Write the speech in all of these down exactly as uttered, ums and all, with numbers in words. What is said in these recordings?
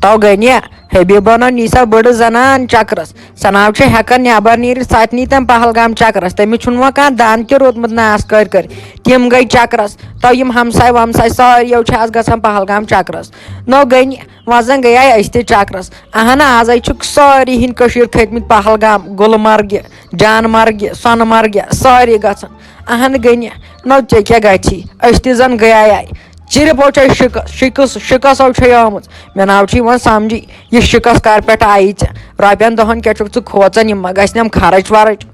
تو گٔے نہِ حبیبہ نو نی سۄ بٔڑ زنان چکرس۔ سۄ نہ چھِ ہٮ۪کان نٮ۪بر نیٖرِتھ، سۄ تہِ نی تٔمۍ پہلگام چکرس۔ تٔمِس چھُنہٕ وۄنۍ کانٛہہ دند تہِ روٗدمُت ناس کٔرۍ کٔرۍ۔ تِم گٔے چکرس۔ تو یِم ہمساے ومساے سٲری چھِ آز گژھان پہلگام چکرس۔ نو گٔے نہِ، وۄنۍ زن گٔیے أسۍ تہِ چکرس۔ اہن، آزے چھُ سٲری ہِنٛدۍ کٔشیٖر کھٔتۍ مٕتۍ پہلگام، گُلمرگہِ، جان مرگہِ، سۄنہٕ مرگہِ، سٲری گژھان۔ اہن گٔنہِ، نو ژےٚ کیٛاہ گژھی؟ أسۍ تہِ زن گٔیے۔ صرف ہو چھے شِکس، شِکس، شِکس ہو چھے آمٕژ۔ مےٚ ناو چھُ یِوان سمجھی، یہِ شِکس کر پٮ۪ٹھ آیی ژےٚ؟ رۄپین دہن کیٛاہ چھُکھ ژٕ کھوژان؟ یِم ما گژھِ نٮ۪م خرٕچ ورٕچ؟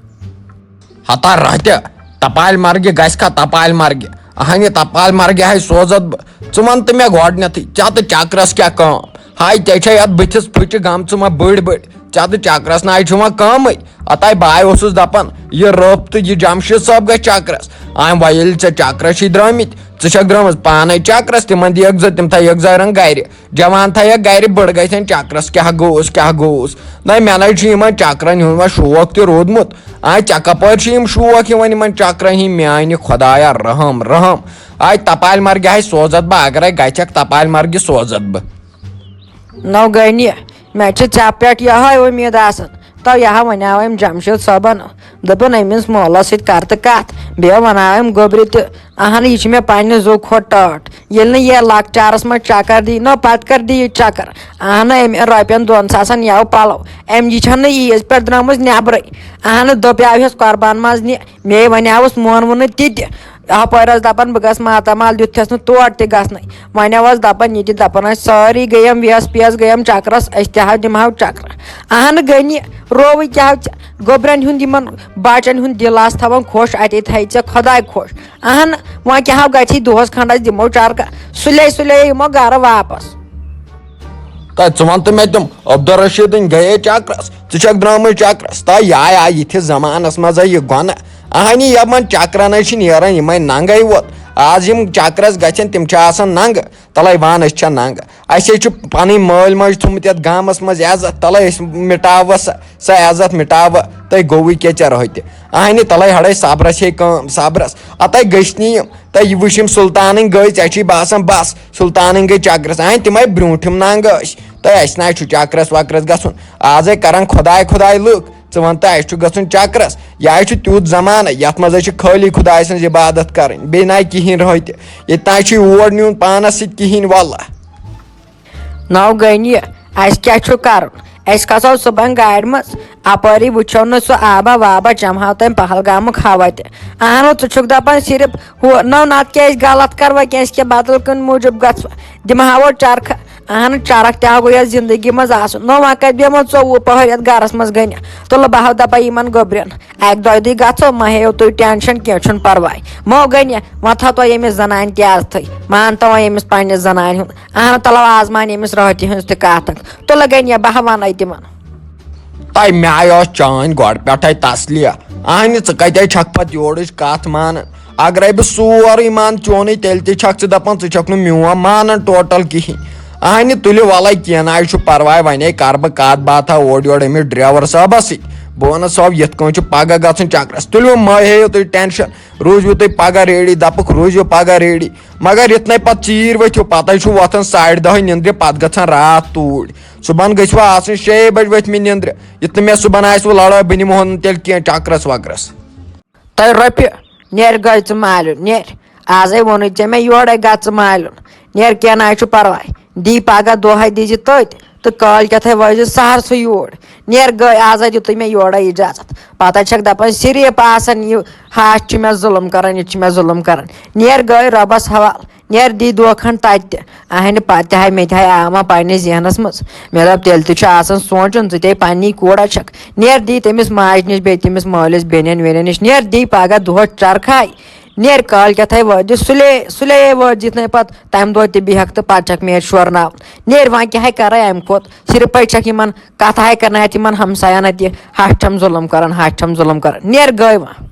ہتا راتہِ، تپالہِ مرگہِ گژھِ کھا تپالہِ مرگہِ؟ اہنہِ تپالہِ مرگہِ ہے سوزت بہٕ۔ ژٕ وَن تہٕ مےٚ گۄڈٕنٮ۪تھٕے، ژےٚ تہٕ چکرس کیٛاہ کٲم؟ ہاے، ژےٚ چھے یتھ بٕتھِس پھُچہِ گمژٕ ما بٔڑۍ بٔڑۍ؟ ژےٚ تہٕ چکرس نہ چھُ وۄنۍ کٲمٕے۔ ہتاے بہٕ اوسُس دپان، یہِ رٲف تہٕ یہِ جمشید صٲب گژھِ چکرس۔ آے وۄنۍ ییٚلہِ ژےٚ چکرس چھِ درٛٲمٕتۍ، ژٕ چھکھ درٛٲمٕژ پانے چکرس، تِمن دِیکھ زٕ، تِم تھٲیکھ زرن گرِ۔ جوان تھایکھ گرِ، بٔڑ گژھن چکرس، کیٛاہ گوٚوس، کیٛاہ گوٚوس؟ نہ، مےٚ نہ چھُ یِمن چکرن ہُنٛد وۄنۍ شوق تہِ روٗدمُت۔ آے، ژےٚ کپٲرۍ چھِ یِم شوق یِوان یِمن چکرن ہِنٛدۍ؟ میانہِ خۄدایا، رحم، رحم۔ آے، تپالہِ مرگہِ ہاے سوزتھ بہٕ، اگرے گژھکھ تپالہِ مرگہِ سوزتھ بہٕ۔ نو گٔے نہِ، مےٚ چھِ ژےٚ پٮ۪ٹھ یِہوٚے اُمید آسان۔ تو یہِ ہا وَنیٛاو أمۍ جمشید صٲبَن، دوٚپُن أمِس مولَس سۭتۍ کَر تہٕ کَتھ، بیٚیہِ وَناو أمۍ گوٚبرِ تہِ، اَہَن یہِ چھِ مےٚ پنٛنہِ زُو کھۄتہٕ ٹٲٹھ۔ ییٚلہِ نہٕ یہِ لۄکچارَس منٛز چَکَر دی، نہ پَتہٕ کَر دی یہِ چَکَر۔ اَہَن أمۍ رۄپیَن دۄن ساسَن یَو پَلو، أمۍ یہِ چھَنہٕ عیٖذ پٮ۪ٹھ درٛامٕژ نٮ۪برٕے۔ اَہَن دۄپیٛاوہَس قۄربان ماز نہِ، مے وَنیٛاوُس مون ووٚنُے تہِ تہِ۔ اَپٲرۍ ٲس دَپان بہٕ گژھٕ ماتامال، دیُتتھَس نہٕ تور تہِ گژھنَے۔ وۄنۍ ٲس دَپان یہِ تہِ، دَپان ٲسۍ سٲری گٔیَم ویس پیس گٔیَم چَکرَس، أسۍ تہِ ہاو دِمہٕ ہاو چَکرٕ۔ اَہَن گٔے نہِ، رووٕے کیٛاہ ہاو ژےٚ؟ گوٚبرٮ۪ن ہُنٛد یِمَن بَچَن ہُنٛد دِل آسہٕ تھاوان خۄش، اَتے تھایہِ ژےٚ خۄداے خۄش۔ اَہَن وۄنۍ کیٛاہ ہاو گژھی دۄہَس کھنٛڈَس دِمو چَرکہٕ، سُلے سُلے یِمو گَرٕ واپَس۔ تہٕ ژٕ وَن تہٕ مےٚ تِم عبدالرشیٖدٕنۍ گٔیے چکرس، ژٕ چھکھ درٛامٕژ چکرس؟ تہٕ یا یا یِتھِس زمانس منٛز یہِ گۄنہ۔ اہنی یِمن چکرن چھِ نیران یِمے ننگے ووت۔ آز یِم چکرس گژھن تِم چھِ آسان ننگہٕ۔ تلے وَن أسۍ چھا ننگہٕ؟ اَسہِ ہے چھُ پنٕنۍ مٲلۍ مٲج تھوٚمُت یتھ گامس منٛز عزت، تلے أسۍ مٹاوو سۄ، سۄ عزت مٹاوو۔ تہٕ گوٚوٕے کیٛاہ ژےٚ رٲتہِ؟ اہنی تلے ہڑے صبرس ہے کٲم، صبرس۔ اتے گٔژھۍ نہٕ یِم۔ تہٕ یہِ وٕچھِم سُلطانٕنۍ گٔے، ژےٚ چھی باسان بس سُلطانٕنۍ گٔے چکرس۔ اہن تِمے برونٛٹھِم ننگ ٲسۍ۔ تہٕ اَسہِ نہ چھُ چکرس وکرس گژھُن۔ آزے کران خۄداے خۄداے لُکھ۔ ژٕ وَن تہٕ اَسہِ چھُ گژھُن چکرس۔ یہِ چھُ تیُتھ زمانہٕ یتھ منٛز أسۍ چھِ خٲلی خۄداے سٕنٛز عبادت کرٕنۍ، بیٚیہِ نہ کِہیٖنۍ رٲتہِ۔ ییٚتہِ نہ چھُ اور نیُن پانس سۭتۍ کِہیٖنۍ، واللہ۔ نو گٔنۍ یہِ، اَسہِ کیٛاہ چھُ کرُن؟ أسۍ کھسو صُبحن گاڑِ منٛز، اپٲری وٕچھو نہٕ سُہ آبا وابا، چمہاو تٔمۍ پہلگامُک ہوا تہِ۔ اہنو، ژٕ چھُکھ دپان صرف ہُہ، نو نتہٕ کیٛاہ أسۍ غلط کروا کینٛہہ، أسۍ کیٛاہ بدل کُنہِ موٗجوٗب گژھوا؟ دِمہٕ ہاوو چرکھٕ۔ اہن چرکھ تہِ ہا گوٚو یتھ زندگی منٛز آسُن۔ نو وۄنۍ کتہِ بیٚہمو ژوٚوُہ پٔہر یتھ گرس منٛز گٔنِتھ؟ تُلہٕ بہٕ ہاو دپان یِمن گوٚبرٮ۪ن، اکہِ دۄیہِ دۄہہِ گژھو، مہ ہیٚیِو تُہۍ ٹینشن، کینٛہہ چھُنہٕ پرواے۔ مو گٔنِتھ، وۄنۍ تھاو تۄہہِ ییٚمِس زنانہِ تہِ عزتھٕے، مان تو وۄنۍ ییٚمِس پننہِ زنانہِ ہُنٛد۔ اہن تلو آز مان ییٚمِس رٲتہِ ہٕنٛز تہِ کتھ۔ تُلہٕ گٔنِتھ، بہٕ ہا ونَے تِمن۔ تہٕ مےٚ آے ٲس چٲنۍ گۄڈٕ پٮ۪ٹھَے تسلیہ۔ اہنہِ، ژٕ کَتہِ چھَکھ پَتہٕ یورٕچ کَتھ مانان؟ اگرَے بہٕ سورُے مانہٕ چونُے، تیٚلہِ تہِ چھَکھ ژٕ دَپان ژٕ چھَکھ نہٕ میون مانان ٹوٹل کِہیٖنۍ۔ اہنہِ، تُلِو وَلَے کینٛہہ نہ حظ چھُ پَرواے، وۄنۍ کَرٕ بہٕ کَتھ باتھا اورٕ یورٕ أمِس ڈرٛیوَر صٲبَس سۭتۍ۔ بہٕ وَنَس صٲب یِتھ کٔنۍ چھُ پَگاہ گژھُن چَکرَس۔ تُلِو مہ ہیٚیِو تُہۍ ٹٮ۪نشَن، روٗزِو تُہۍ پَگاہ ریڈی، دَپُکھ روٗزِو پَگاہ ریڈی۔ مگر یُتھ نَے پَتہٕ ژیٖرۍ ؤتھِو، پَتہٕ حظ چھُ وۄتھان ساڑِ دَہہِ نیٚنٛدرِ، پَتہٕ گژھان راتھ توٗرۍ۔ صُبحن گٔژھِوٕ آسٕنۍ شیٚیے بجہِ ؤتھمٕتۍ نیٚنٛدرِ۔ یُتھ نہٕ مےٚ صُبحن آسہِ وۄنۍ لڑٲے، بہٕ نِمہٕ ہون نہٕ تیٚلہِ کینٛہہ چکرس وکرس۔ تہٕ رۄپیہِ، نیر گٔے ژٕ مالیُن، نیر۔ آزے ووٚنُے ژےٚ مےٚ یورے گژھ ژٕ مالیُن۔ نیر، کینٛہہ نہ حظ چھُ پرواے۔ دی پگاہ دۄہے دیٖزِ تٔتۍ تہٕ کٲلۍ کٮ۪تھے وٲتۍ زِ سہرسٕے یور۔ نیر گٔے، آزے دیُتُے مےٚ یورے اجازت۔ پتہٕ چھکھ دپان صرف آسان یہِ ہش چھُ مےٚ ظُلم کران، یہِ چھُ مےٚ ظُلم کران۔ نیر گٔے رۄبس حوال۔ نیر دی دۄہ کھنٛڈ تتہِ تہِ۔ اہنہِ پتہٕ تہِ ہاے مےٚ تہِ ہاے آو وۄنۍ پننِس ذہنس منٛز۔ مےٚ دوٚپ، تیٚلہِ تہِ چھُ آسان سونٛچُن، ژٕ تے پننی کوٗر چھکھ۔ نیر دی تٔمِس ماجہِ نِش، بیٚیہِ تٔمِس مٲلِس، بیٚنٮ۪ن ویٚنٮ۪ن نِش۔ نیر دی پگاہ دۄہس چرکھے۔ نیر کالۍ کٮ۪تھے وٲتۍ زِ سُلے، سُلے وٲتۍ زِ یِتھنٕے پتہٕ تمہِ دۄہ تہِ بیٚہکھ تہٕ پتہٕ چھکھ مےٚ شورناوُن۔ نیر وۄنۍ کیٛاہ ہے کرے امہِ کھۄتہٕ؟ صرفے چھکھ یِمن کتھٕ ہاے کرناوتھ یِمن ہمساین اتہِ، ہش چھم ظُلم کران، ہش چھم ظُلم کران۔ نیر گٔے وۄنۍ۔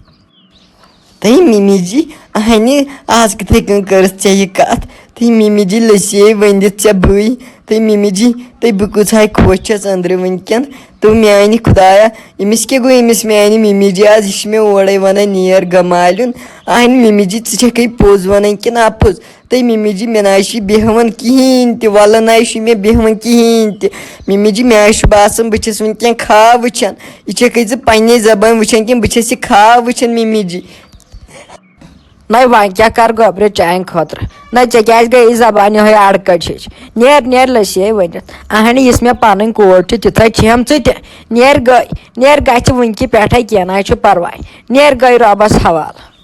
تہٕ مِمی جی، اہنہِ، آز کِتھے کٔنۍ کٔرٕتھ ژےٚ یہِ کتھ؟ تہٕ مِمی جی لٔسیے ؤنِتھ ژےٚ بٕے۔ تہٕ مِمی جی، تہٕ بہٕ کۭژاہ خۄش چھَس أنٛدرٕ وٕنکٮ۪ن۔ تہٕ میٛانہِ خۄدایا، أمِس کیٛاہ گوٚو؟ أمِس میٛانہِ مِمی جی آز، یہِ چھِ مےٚ اورَے وَنان نیر گمالیُن۔ اہنہِ مِمی جی، ژٕ چھَکھٕے پوٚز وَنان کِنہٕ اَپُز؟ تہٕ مِمی جی، مےٚ نہ حظ چھُ بیٚہوان کِہیٖنۍ تہِ، وَلہٕ نہ حظ چھُ مےٚ بیٚہوان کِہیٖنۍ تہِ۔ مِمی جی، مےٚ حظ چھُ باسان بہٕ چھَس وٕنکٮ۪ن خاب وٕچھان۔ یہِ چھَکھٕے ژٕ پنٛنے زبٲنۍ وٕچھان کِنہٕ بہٕ چھَس یہِ خاب وٕچھان مِمی جی؟ نَے وۄنۍ کیٛاہ کَرٕ گۄبرِ چانہِ خٲطرٕ؟ نَے ژےٚ کیٛازِ گٔیے زبان یِہوٚے اَڑکَٹ ہِش؟ نیر، نیر لٔسۍ یے ؤنِتھ۔ اَہنہِ یِژھ مےٚ پَنٕنۍ کوٗر چھِ، تِژھے چھَم ژٕ تہِ۔ نیر گٔے، نیر گژھِ وٕنہِ کہِ پٮ۪ٹھَے، کینٛہہ نہ حظ چھُ پَرواے۔ نیر گٔے رۄبَس حوالہٕ۔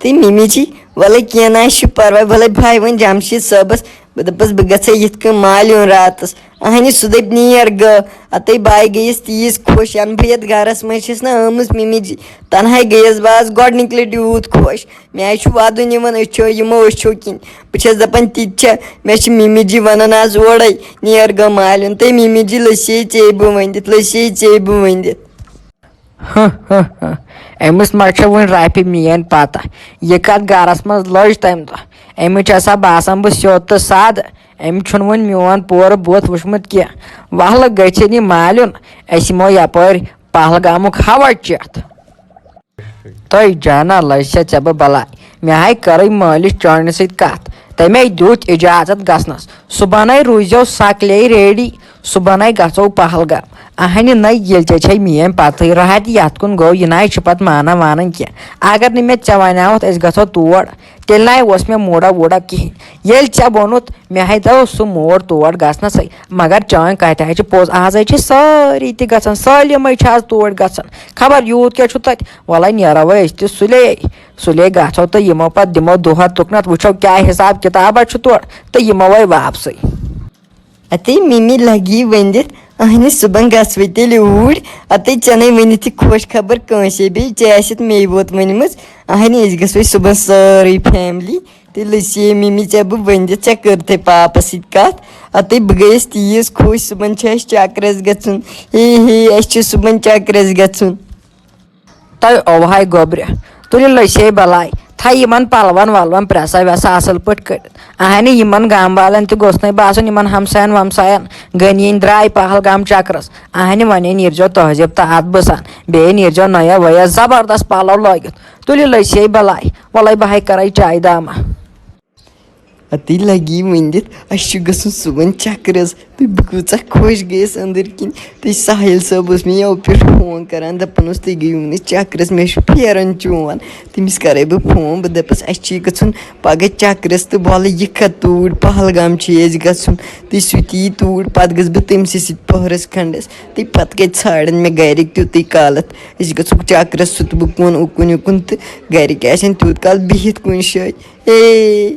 تہٕ مِمی جی، وَلَے کینٛہہ نہ حظ چھُ پَرواے، وَلَے بہٕ ہاے وۄنۍ جمشیٖد صٲبَس، بہٕ دَپَس بہٕ گژھٕ یِتھ کٔنۍ مالیُن راتَس۔ اَہنہِ سُہ دَپہِ نیر گٔے۔ اَتے بہٕ ہاے گٔیَس تیٖژ خۄش، یَنہٕ بہٕ یَتھ گَرَس منٛز چھَس نہ آمٕژ مِمی جی، تَنہٕ ہاے گٔیَس بہٕ آز گۄڈٕنِکۍ لَٹہِ یوٗت خۄش۔ مےٚ حظ چھُ وَدُن یِوان أچھو، یِمو أچھو کِنۍ۔ بہٕ چھَس دَپان، تِتہِ چھا؟ مےٚ چھِ مِمی جی وَنان آز اورَے، نیر گٔے مالیُن۔ تہٕ مِمی جی، لٔسے ژے بہٕ ؤنِتھ، لٔسے ژے بہٕ ؤنِتھ۔ أمِس ما چھےٚ وُنہِ رَفہِ میٛٲنۍ پَتہ؟ یہِ کَتھ گَرَس منٛز لٔج تَمہِ دۄہ؟ أمِس چھِ آسان باسان بہٕ سیوٚد تہٕ سادٕ۔ أمۍ چھُنہٕ وُنہِ میون پورٕ بُتھ وُچھمُت کینٛہہ۔ وَلہٕ گٔژھِنۍ یہِ مالیُن، أسۍ یِمو یَپٲرۍ پہلگامُک ہوا چٮ۪تھ۔ تۄہہِ جانا لَجہِ چھےٚ ژےٚ بہٕ بَلاے۔ مےٚ ہاے کٔرٕے مٲلِس چانہِ سۭتۍ کَتھ۔ تَمے دیُت اِجازت گژھنَس۔ صُبحَنَے روٗززیو سَکلے ریڈی۔ صُبحَنَے گژھو پہلگام۔ اَہنہِ نَے ییٚلہِ ژےٚ چھے میٛٲنۍ پَتہٕے، راحت یَتھ کُن گوٚو، یہِ نَے چھُ پَتہٕ مانان وانان کینٛہہ۔ اگر نہٕ مےٚ ژےٚ وَنیٛاوُتھ أسۍ گژھو تور، تیٚلہِ نَے اوس مےٚ موٗڈا ووٗڈا کِہیٖنۍ۔ ییٚلہِ ژےٚ ووٚنُتھ، مےٚ ہَے دوٚپ سُہ موڈ تور گژھنَسٕے۔ مگر چٲنۍ کَتھِ ہَے چھِ پوٚز، آز ہَے چھِ سٲری تہِ گژھان، سٲلِمَے چھِ آز توٗرۍ گژھان۔ خبر یوٗت کیٛاہ چھُ تَتہِ، وَلَے نیرو وۄنۍ أسۍ تہِ سُلے۔ سُلے گژھو تہٕ یِمو پَتہٕ دِمو دۄہَہ تُکنَتھ، وٕچھو کیٛاہ حِساب کِتابہ چھُ تورٕ، تہٕ یِمو وۄنۍ واپسٕے۔ اَتے مِمی لَگی ؤنِتھ، اَہنہِ صُبحن گژھوٕے تیٚلہِ اوٗرۍ۔ اَتے ژےٚ نَے ؤنِتھ یہِ خۄش خبر کٲنٛسے، بیٚیہِ ژےٚ آسٮ۪تھ مے یوت ؤنمٕژ۔ اَہنہِ أسۍ گژھوٕے صُبحن سٲرٕے فیملی۔ تیٚلہِ لٔسیے مِمی ژےٚ بہٕ ؤنِتھ، ژےٚ کٔرتھٕے پاپَس سۭتۍ کَتھ۔ اَتے بہٕ گٔیَس تیٖژ خۄش، صُبحن چھُ اَسہِ چَکرَس گژھُن۔ ہے ہے، اَسہِ چھُ صُبحن چَکرَس گژھُن۔ تۄہہِ اوہاے گوٚبرِ، تُلِو لٔسۍ ہے بَلاے، تھایہِ یِمَن پَلوَن وَلوَن پرٛٮ۪سا وٮ۪سا اَصٕل پٲٹھۍ کٔرِتھ۔ اَہنہِ یِمَن گام والٮ۪ن تہِ گوٚژھ نَے باسُن، یِمَن ہمسایَن ومسایَن، غنیٖن درٛاے پہلگام چَکرَس۔ اَہنہِ وۄنۍ نیٖرزیو تہذیٖب تہٕ اَدبہٕ سان، بیٚیہِ نیٖرزیو نَیو وَیو زبردست پَلو لٲگِتھ۔ تُلِو لٔسۍ ہے بَلاے، وَلَے بہٕ ہَے کَرَے چایہِ دامہ۔ اَتی لَگی ؤنِتھ، اَسہِ چھُ گژھُن صُبحن چَکرَس۔ تہٕ بہٕ کۭژاہ خۄش گٔیَس أنٛدٕرۍ کِنۍ۔ تہٕ ساحِل صٲب اوس مےٚ یَوٕ پٮ۪ٹھ فون کَران، دَپان اوس، "تُہۍ گٔیِو نہٕ چَکرَس، مےٚ چھُ پھیران چون۔" تٔمِس کَرَے بہٕ فون، بہٕ دَپَس، "اَسہِ چھُ یہِ گژھُن پَگاہ چَکرَس تہٕ وَلہٕ یہِ کھہ توٗرۍ، پہلگام چھُ اَسہِ گژھُن۔" تہٕ سُہ تہِ یی توٗرۍ، پَتہٕ گٔژھ بہٕ تٔمۍ سٕے سۭتۍ پٔہرَس کھنٛڈَس۔ تہٕ پَتہٕ کَتہِ ژھانٛڈَن مےٚ گَرِکۍ تیُتُے کالَتھ؟ أسۍ گژھو چَکرَس، سُہ تہٕ بہٕ کُن اُکُن یُکُن، تہٕ گَرِکۍ آسَن تیوٗت کال بِہِتھ کُنہِ جایہِ۔ اے۔